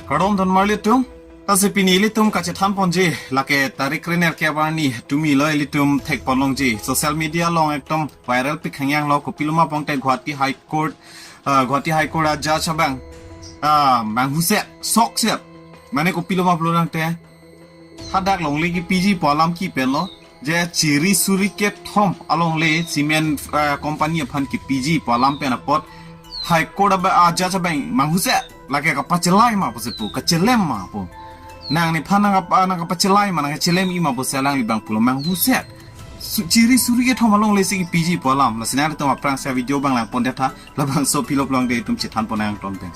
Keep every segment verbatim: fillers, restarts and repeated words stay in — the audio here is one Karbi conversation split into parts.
Kardom donmarli atum. Lasi pini ilitum kachethan ponji, lake tarik krenerkep arni tumi lo ilitum thek pon longji. Social media along ekdom viral pik hangyang lo, kopilo ma pongte Guwahati High Court, ah, Guwahati High Court a judge abang, ah, manghuset, sokset. Mane kopilo ma pulo tangte, hadak longle kepiji pu alam kipen lo, je chiri suri kethom alongle cement, ah, company aphan kepiji pu alam pen apot High Court aba, ah, judge abang manghuset, lake kapachelai ma pusi pu, kachelem ma pu. Nang nephan nang kapa, nang kapachelai ma, nang kachelem-i ma pusi alangli abang pulo manghuset. Su-, chiri suri kethom alongle si kepiji pu alam. Lasi nanglitum aphrang si video abang lang pon detha, labangso pilo pulo tangte itum chethan pon nangthan pen.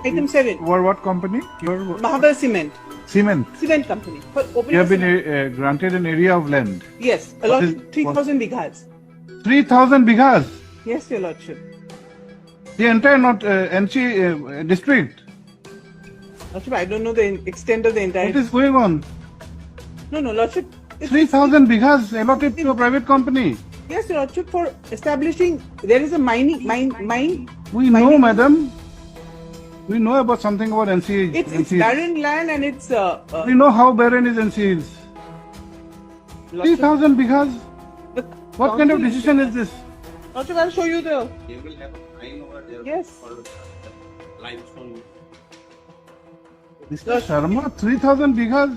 Item seven. What, what company? Your Mahabal Cement, cement. Cement Company. For opening You have of been cement. uh, granted an area of land. Yes, a What lot, is- three thousand bighas. Three thousand bighas. Yes, Your Lordship. The entire not uh, N C uh, district. Lordship, I don't know the in- extent of the entire. What is going on? No, no, Lordship. It's- Three thousand bighas allotted to a private company. Yes, Your Lordship, for establishing, there is a mining, mine, mine. We know, madam. We know about something about N C. It's, N it's C. Barren land and it's. Uh, uh, We know how barren is N C Hills. Three Lordship, thousand bighas. the What kind of council- decision is this? Lordship, I'll show you the. They will have a mine over there. Yes. For limestone. Mister Sharma, three thousand bighas.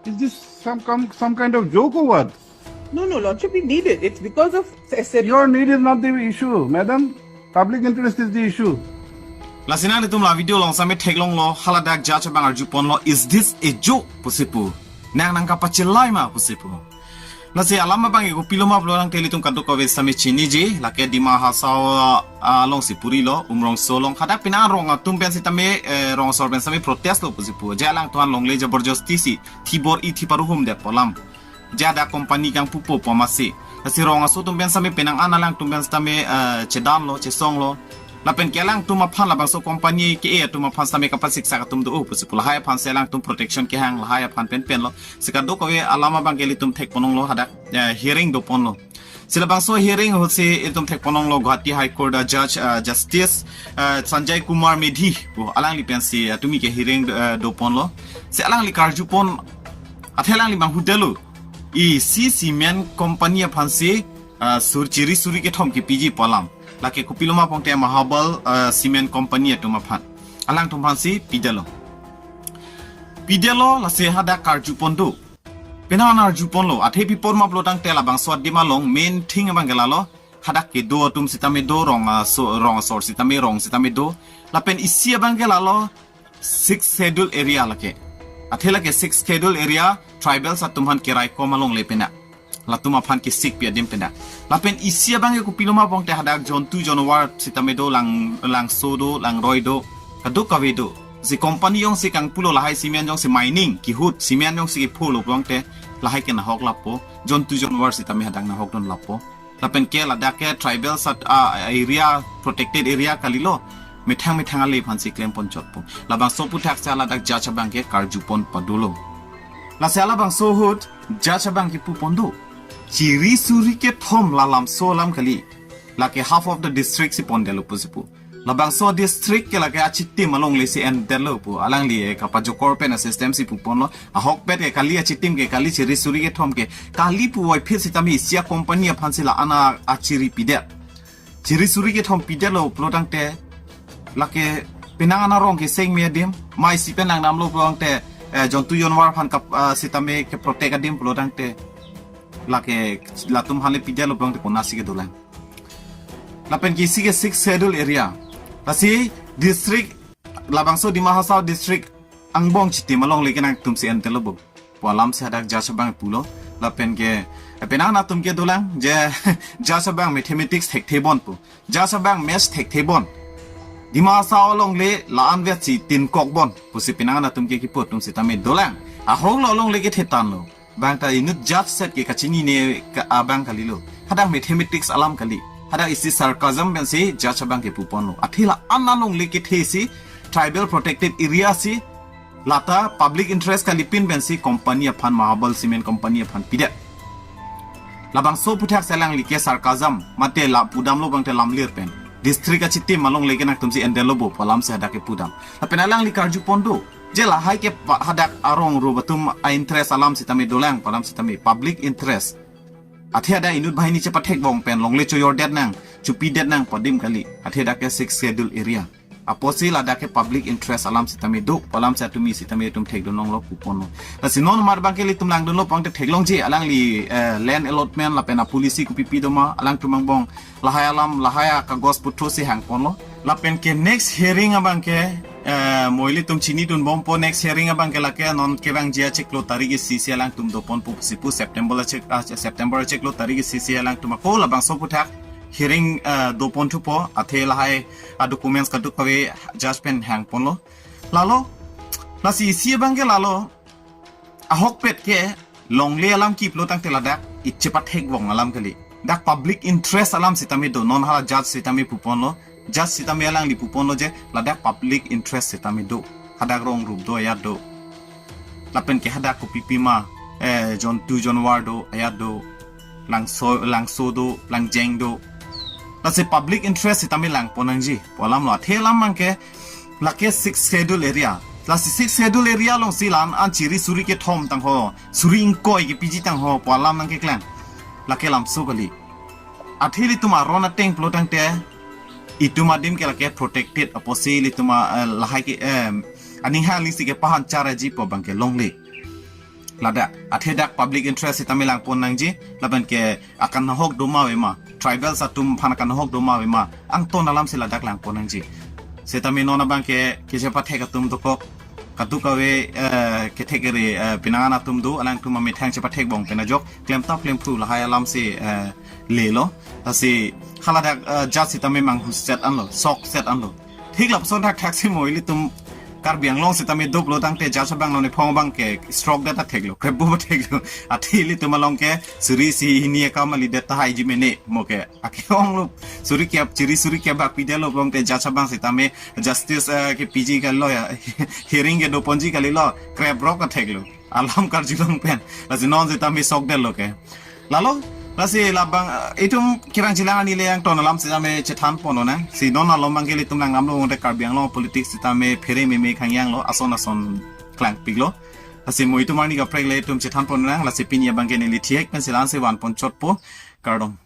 Is this some some, some kind of joke or what? No, no, Lordship, we need it. It's because of. Your need is not the issue, madam. Public interest is the issue. Lasi nanglitum la video along same theklong lo, haladak judge abang arju pon lo, is this a joke pusi pu. Nang nang kapachelai ma pusi pu. Lasi alam abang kopilo ma pulo tangte ilitum kadokave same chiniji, lake Dima Hasao, ah, along si puri lo, Umrongso along, hadak penang rong atum pen sitame, eh, rong asor pen same protest lo pusi pu. Je alangtum an longle jabardasti si thibor-i thiparuhum det pu alam. Je hadak company kangpupo pu amatsi. Lasi rong aso atum pen same penang an alangtum pen sitame, eh, chedan lo, chesong lo. Lapen ke alangtum aphan labangso company ke-e atum aphan sitame kapasiksak atum do-o pusi pu, lahai aphan si alangtum protection kehang, lahai aphan pen pen lo. Si kadokave alam abang ke ilitum thek pon longlo, hadak, eh, hearing do pon lo. Si labangso hearing ahut si ilitum thek pon longlo Guwahati High Court, uh, Judge, uh, Justice, uh, Sanjay Kumar Medhi pu alangli pen si, uh, tumi ke hearing, uh, do pon lo. Si alangli karju pon, athe alangli manghu det lo, isi cement company aphan si, uh, sur chiri suri kethom kepiji pu alam. Lake kopilo ma pongte Mahabal, uh, Cement Company atum aphan, alangtum aphan si pi det lo. Pi det lo, lasi hadak karju pon do. Penang an arju pon lo, athe pi pon ma pulo tangte labangso adim along main thing abang ke lalo, hadak kedo atum sitame do, rong aso, rong asor sitame, rong sitame do. Lapen isi abang ke lalo Sixth Schedule area lake. Athe lake Sixth Schedule area tribals atum aphan keraikom alongle pena. Latum aphan kesikpi adim pena. Lapen isi abang ke kopilo ma pongte hadak jontu jonwar sitame do, lang, langso do, langroi do, kadokave do. Si company jongsi kangpu lo, lahai cement jongsi mining kehut, cement jongsi kepho lo pongte, lahai ke nahok lapo, jontu jonwar sitame hadak nahok dun lapo. Lapen ke ladak ke tribal sat, ah, area, protected area kalilo, methang methang ale aphan si klem pon chotpo. Labangso aphuthak si ladak judge abang ke karju pon pado lo. Lasi labangso ahut judge abang ke pu pon do, chiri suri kethom la lamso alam kali. Lake half of the district si pon det lo pusi pu. Labangso district ke lake achitim alongle si en det lo pu. Alangli, eh, kapajokor pen a system si pu pon lo. Ahokpet ke kali, achitim ke kali, chiri suri kethom ke kali pu voiphit sitame isi a company aphan si la-an achiri pi det. Chiri suri kethom pi det lo pulo tangte, lake penang an arong keseng me adim, mai si pen nang dam lo pulo tangte, eh, jontu jonwar aphan kap, ah, sitame keprotect adim pulo tangte, lake latum aphan le pi det lo pulo tangte konatsi kedolang. Lapen ke isi ke Sixth Schedule area. Lasi district, labangso Dima Hasao district angbong chitim alongle ke nangtum si en det lo bo pu alam si hadak judge abang pulo. Lapen ke, eh, penang an atum ke dolang je judge abang mathematics thekthe bon pu. Judge abang maths thekthe bon. Dima Hasao alongle la-an vet si tin kok bon pusi penang an atum ke kipu atum sitame dolang. Ahok lo alongle kethe tang lo. Bang ta inut judge set ke kachinine ke abang kalilo. Hadak mathematics alam kali. Hadak isi sarcasm pen si judge abang ke pu pon lo. Athe la-an alongle kethe si tribal protected area si, lata public interest kalipin pen si company aphan, Mahabal Cement Company aphan pi det. Labangso aphuthak si alangli ke sarcasm, mate la pu dam lo pangte lamlir pen. district achitim alongle ke nangtum si endelo bo pu alam si hadak kepudam. Lapen alangli karjupon do, je lahai ke pa- hadak arong rup atum a-interest alam sitame dolang pu alam sitame, public interest. Athe hadak inut banghini chepathekbom pen longle choyordet nang, chopidet nang pu adim kali. Athe hadak ke Sixth Schedule area. Apotsi ladak ke public interest alam sitame do pu alam si atumi sitame itum thekdun longlo puponlo. Lasi non mar abangke ilitum langdunlo pangte theklongji, alangli eh, land allotment lapen a-policy kopipi doma, alangtum angbong lahai alam, lahai akagos putho si hangponlo. Lapen ke next hearing abangke eh, mo ilitum chinidunbompo, next hearing abangke lake non kevangji achiklo tarik isi si alangtum doponpo pusi pu, September achik ah, September achiklo tarik isi si alangtum ako labangso aphuthak hearing eh, doponthupo. Athe lahai a-documents kadokave judge pen hangponlo. Lalo, lasi isi abangke lalo, ahokpet ke longle alam kiplo tangte ladak ichepathekbom alam kali. Dak public interest alam sitame do, non hala judge sitame puponlo, judge sitame alangli puponlo je ladak public interest sitame do. Hadak rong rup do, ayat do. Lapen ke hadak kopipi ma eh, jontu jonwar do, ayat do, langso, langso do, langjeng do. Lasi public interest sitame langpon nangji pu alamlo. Athe alam abangke lake Sixth Schedule area. Lasi Sixth Schedule area alongsi la-an chiri suri kethom tangho, suri ingkoi kepiji tangho pu alam nangkeklang. Lake lamso kali. Athe ilitum aron ateng pulo tangte itum adim ke lake protected, apotsi ilitum a- eh, lahai ke eh, aning hang lingsi kepahan charaji pu abangke longle. Ladak, athe dak public interest sitame langpon nangji, lapen ke akanghok doma ave ma, tribals atum aphan akanghok doma ave ma, angton alam si ladak langpon nangji. Sitame non abangke kechepathek atum dokok, kadokave eh, kethek kere eh, pinangan atum do, alangtum amethang chepathekbom pen ajok klemtap klemphu lahai alam si eh, lelo. Lasi haladak eh, judge sitame manghu set anlo, sok set anlo. Thik lapuson thakthak si mo ilitum Karbi Anglong sitame doplo tangte judge abang non ephong abangke stroke det ta theklo, krep bo theklo. Athe ilitum along ke suri isi hini akam kalidet tahai ji mene mo ke. Ake-onglo, suri kep, chiri suri kep bak pidetlo pulangte judge abang sitame justice eh, kepiji kalilo ya, hearing kedoponji kalilo, krep rok ta theklo. Alam karjulong pen. Lasi non sitame sokdetlo ke. Lalo, lasi labang eh, itum kirang chilang ani le angton alam sitame chethanpon lonang. Si non alom abangke ilitum langdamlo, bonta Karbi Anglong politics sitame phere meme khangyanglo, ason ason klangpiklo. Lasi mo itum arni kaprek le itum chethanpon lonang, lasi pini abangke neli thihek pen si la-an si vanponchotpo. Kardom.